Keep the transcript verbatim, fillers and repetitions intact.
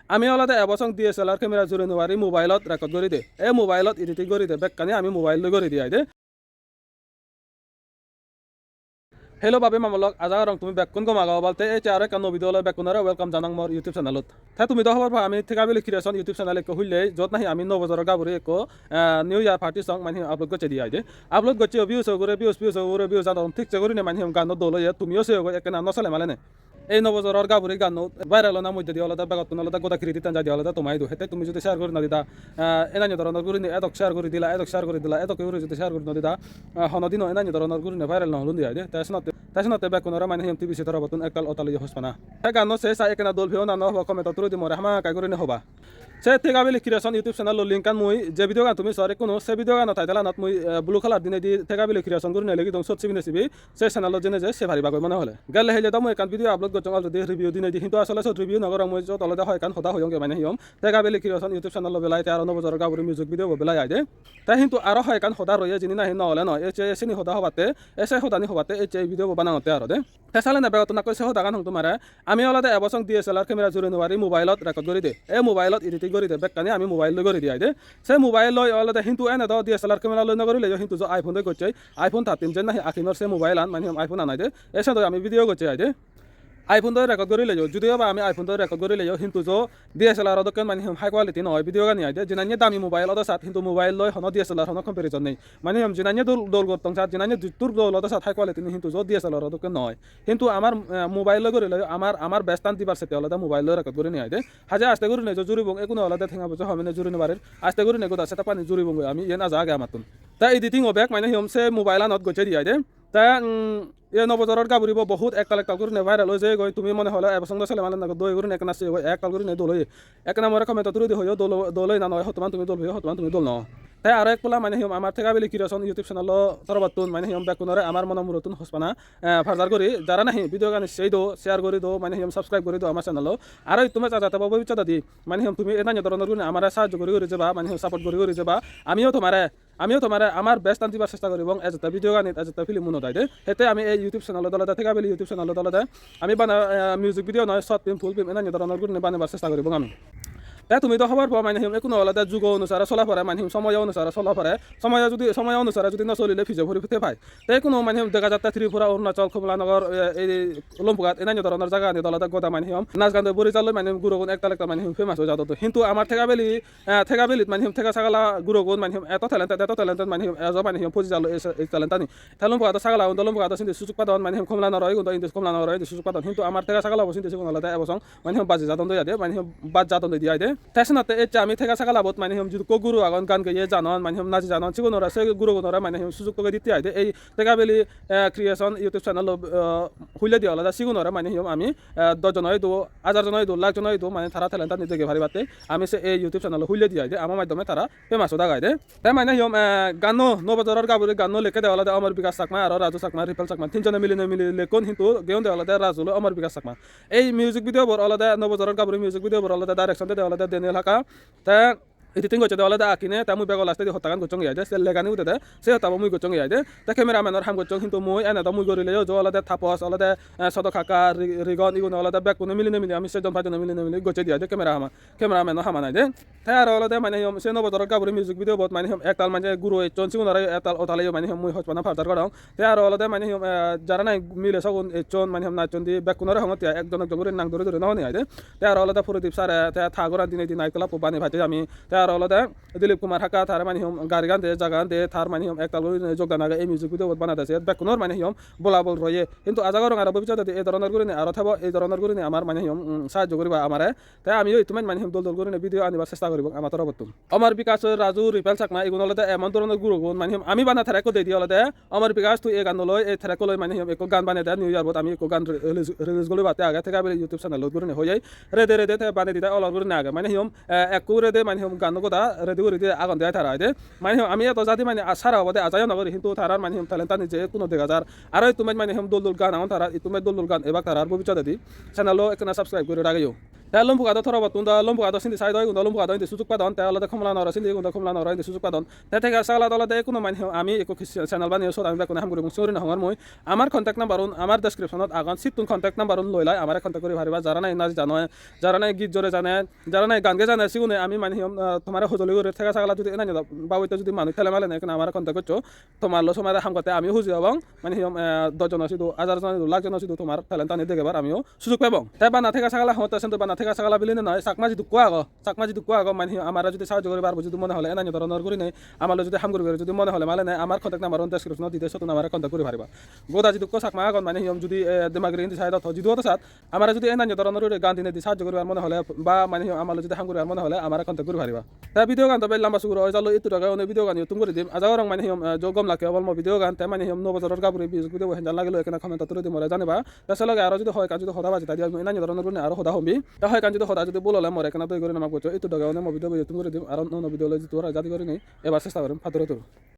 Ami olode ebo song D S L R camera juri no pari, mobile-ot record guri de. E mobile-ot editing guri de, bekkani ami mobile loi guri de ai de. Hello babe mama lok, aja gorong tumi bekkun gom ago bol. Te ecche aro ekkan nuo video loi bekkunore welcome janang mor YouTube channel-ot. Te tumi do hobor pa ami Thegabili Creation YouTube channel ekko hulle, jot nahi ami nuo bojoror gaburi ekko, eh, New Year party song mane upload gocche di ai de. Upload gocche views o ugure views, views o ugure views jadon, thik se gurine mane ganno dol oye, tumiyo seyogoi ekkena no sele male ne. Ei nuo bojoror gaburi ganno viral ona moddedi olode begottun olode goda credit-tan jaide olode toma idu. Hette tumi judi share guri no dida, eh, enanyo doronor gurine edok share guri dila, edok share guri dila, edok guri judi share guri no dida, eh, hono dino enanyo doronor gurine viral no olundi ai de. Te senotte, te senotte bekkunore mane hiyom T B C torobottun ektal otaliyo hospana. Te ganno se sai ekkena dol peyo na no hobo comment-ot turu di more hamakkai gurine hoba. Se Thegabili Creation YouTube channel-o link-an mui je video gan tumi sor ekkunu, se video gano title-anot mui, eh, blue color dinei di Thegabili Creation gurine legi dong, sot sibine sibi se channel-ot jene je se pariba goi mone hole. Gelle hille do mui ekkan video upload gocchong already review dinei di, hintu asole sot review no gorong, mui jot olode hoi ekkan hoda hoyonge mane hiyom Thegabili Creation YouTube channel-o belai, te aro nuo bojoror gaburi music video bo belai ai de. Te hintu aro hoi ekkan hoda roye jini nahi no ole noi, ecche sini hoda hobatte, ecche hodani hobatte ecche ei video bo banangotte aro de. Te sale ne begottun akkoi se hodagan hong tumare. Ami olode ebo song D S L R camera juri no pari, mobile-ot record guri de. E mobile-ot editing guri de, bekkani ami mobile loi guri de ai de. Se mobile loi olode hintu ene do D S L R camera loi no gurileyo, hintu jo iPhone doi gocche, iPhone thirteen jen nahi Akinor se mobile-an, mane hiyom iPhone-an ai de. E se doi ami video gocche ai de. iPhone doi record gurileyo, judiyo ba ami iPhone doi record gurileyo, hintu jo D S L R o dokken mane hiyom high quality noi video gani ai de. Jinanye dami mobile odo sat, hintu mobile loi hono D S L R hono comparison nei. Mane hiyom jinanye dol, dol gottong sat, jinanye juttur dol odo sat high quality ni, hintu jo D S L R o dokken noi. Hintu amar, eh, mobile loi guri loi, amar, amar best-an dibar sette olode mobile loi record gurinei ai de. Haje aste gurinei jo juribong, ekkuno olode tenga poisa homine juri no parir. Aste gurinei goda setup-ani juribong goi ami, iyen aja age amattun. Te editing o bek mane hiyom se mobile-anot gocche di ai de. Te, mm, ye nuo bojoror gaburibo bohut ektal ektal gurinei viral oi jeyegoi. Tumi mone hole ebo song do sele malen nago doi gurinei ekkena seyegoi, ektal gurinei dol oye. Ekkena more comment-ot turu di hoyo dol, dol oye na noi, hottoman tumi dol peyo, hottoman tumi dol no. Te aro ek pola mane hiyom amar Thegabili Creation YouTube channel-o torobottun mane hiyom bekkunore amar mono murottun hospana, eh, parjar guri, jara nahi video gani sei do, share guri do, mane hiyom subscribe guri do amar channel-o. Aro ittume ja jate bo bobissododi mane hiyom tumi enanyo doronor guri amare sahajjo guri guri jeba, mane hiyom support guri guri jeba. Amiyo tomare, amiyo tomare amar best-an dibar chesta guribong, ejette video ganit, ejette film-unot ai de. Hette ami ei YouTube channel-ot olode, Thegabili YouTube channel-ot olode ami bana, eh, music video noi, short film, full film enanyo doronor guri banebar chesta guribong ami. Te tumi do hobor po mane hiyom ekkuno olode jugo onusare sola pore, mane hiyom somoyo onusare sola pore. Somoyo judi, somoyo onusare judi no solile pije puri te pai. Te ekkuno mane hiyom dega jatte Tripura, Arunachal, Kamalanagar, eh, ei Lompughat, enanyo doronor jagani olode goda mane hiyom naj gan doi buri jalloi mane hiyom gurogun ektal ektal mane hiyom famous oi jadon. Hintu amar Thegabili, eh, Thegabilit mane hiyom thega sagala gurogun mane hiyom eto talented, eto talented mane hiyom ejo mane hiyom puji jalloi ei, ei talent-ani. Te Lompughato sagala gun do, Lompughato sindi sujug padon, mane hiyom Kamalanagar gun do indi, Kamalanagar indi sujug padon. Hintu amar thega sagala bo sindi sigun olode ebo song mane hiyom baji jadon doi ai de, mane hiyom baj jadon doi di ai de. Te senotte ecche ami thega sagalabot mane hiyom jidukko guro agon, gan geye janon, mane hiyom naji janon, sigunore, se gurogunore mane hiyom sujug toge ditte ai de. Ei Thegabili, eh, Creation YouTube channel-o, eh, hulle di olode sigunore mane hiyom ami, eh, dosh jon oido, hajar jon oido, lakh jon oido, mane tara talent-ani dege paribatte ami se ei YouTube channel-o hulle di ai de, ama maddome tara famous odak ai de. Te mane hiyom, eh, ganno, nuo bojoror gaburi ganno lekke de olode Amar Bikash Chakma aro Raju Chakma, Ripal Chakma, tinjone milinei mili lekkon, hintu geyon de olode Raju loi Amar Bikash Chakma. Ei music video bor olode, nuo bojoror gaburi music video bor olode direction de de olode Daniel Haka. Te editing gocche de olode Akine, te mui bego last-edi hottagan gocchong ai de, se legani ude de, se hottabo mui gocchong ai de. Te cameraman-or ham gocchong, hintu mui ene do mui gorileyo jo olode Tapos, olode, eh, Sodok Haka, Ri-, Rigon, igun olode bekkune milinei mili, ami sejjon pajjone milinei mili gocche di ai de camera hama. Cameraman-o hama nai de. Te aro olode mane hiyom se nuo bojoror gaburi music video bot mane hiyom ektal mane guro ecchon, sigunore ektal otaleyo mane hiyom mui hochpana parjar gorong. Te aro olode mane hiyom, eh, jara nahi mile sogun ecchon mane hiyom nachchon di, bekkunore hongotte ai, ekjon ekjon guri nang dori dori no honi ai de. Te aro olode Prodip sare te ta goran dinei di night club-o banei pacche ami. Te aro olode Dilip Kumar Haka tare mane hiyom garigan de, jagagan de, tar mane hiyom ektal guri jogdan age ei music video bot banade, se bekkunor mane hiyom bolabol roye. Hintu aja gorong aro bobissotedi ei doronor gurinei aro thebo, ei doronor gurinei amar mane hiyom, mm, sahajjo guriba amare. Te amiyo ittumen mane hiyom dol dol gurinei video anibar chesta guribong ama torobottun. Amar Bikash, Raju, Ripal Chakma igun olode emon doronor gurogun, mane hiyom ami bana track-ko deidi olode Amar Bikash tui ei ganno loi, ei track-ko loi mane hiyom ekko gan banei de, New Year-bot ami ekko gan re-, release, release guribatte age, Thegabili YouTube channel-ot gurinei hoyei. Rede rede te banei dide olor gurinei age. Mane hiyom, eh, ekko rede mane hiyom ganno goda rede guri de agon de ai tara ai de. Mane hiyom ami eto jadi mane a-, sara obode ajayo no gori, hintu tarar mane hiyom talent-ani je ekkuno dega jar. Aro ittumen mane hiyom dol dol gan agon tarar, ittumen dol dol gan ebak tarar bobissotedi. Channel-o ekkena subscribe guri rageyo. Te Lombugado torobottun do, Lombugado sindi side oi, igun do Lombugado indi sujug padon, te olode Komla Nogoro sindi, igun do Komla Nogoro indi sujug padon. Te Thegassa Sagala olode ekkuno mane ami ekko kis-, channel baneye, sot ami bekkune ham guribong, sori no hongor mui. Amar contact number un amar description ot agon, sittun contact number un loi lai amare contact guri pariba. Jara nahi naji jano, jara nahi git jore jane, jara nahi gan ge jane, sigune ami mane hi hom, ah, tomare hojoli guri. Thegassa Sagala judi enanyo babotte judi manuj thele male ne, ekkena amare contact goccho. Tomar lo somare ham gotte ami huji obong. Mane hi hom, eh, dos jono sidu, hajar jono sidu, lakh jono sidu tomar talent ani degebar amiyo sujug pebong. Te bana Thegassa Sagala hotte, sento bana Thegassa Sagala biline noi, Chakma jidukko ago, Chakma jidukko ago, mane hi amare judi sahajjo guribar bo judi mone hole, enanyo doronor gurinei amar lo judi ham guribar judi mone hole male ne, amar contact number un description ot dide, sotun amare contact guri pariba. Goda jidukko Chakma agon, mane hi hom judi, eh, Demagiri indi side ot ho, jidu oto sat, amare judi enanyo doronor guri gan dinedi sahajjo guribar mone hole ba mane hi hom amar lo judi ham guribar mone hole amare contact guri pariba. Te video gan do bej lamba suguro oi jalo, ittu doge one video gan iyot thum guri dim. Aja gorong mane hi hom, eh, jo gom lakke obol mo video gan, te mane hi hom nuo bojoror gaburi music video bo henjan lagilo ekkena comment ot tuli di more janiba. Te se loge aro judi hoi ekkan judi hoda baji thai di, ami enanyo doronor gurinei aro hoda hom bi. Te hoi ekkan judi hoda judi bul ole more ekkena doi gurinei maf goccho. Ittu doge one mo video bo iyot thum guri dim, aro nuo nuo video loi jiddur jadi gurinei ebar chesta gorim, patturu turu.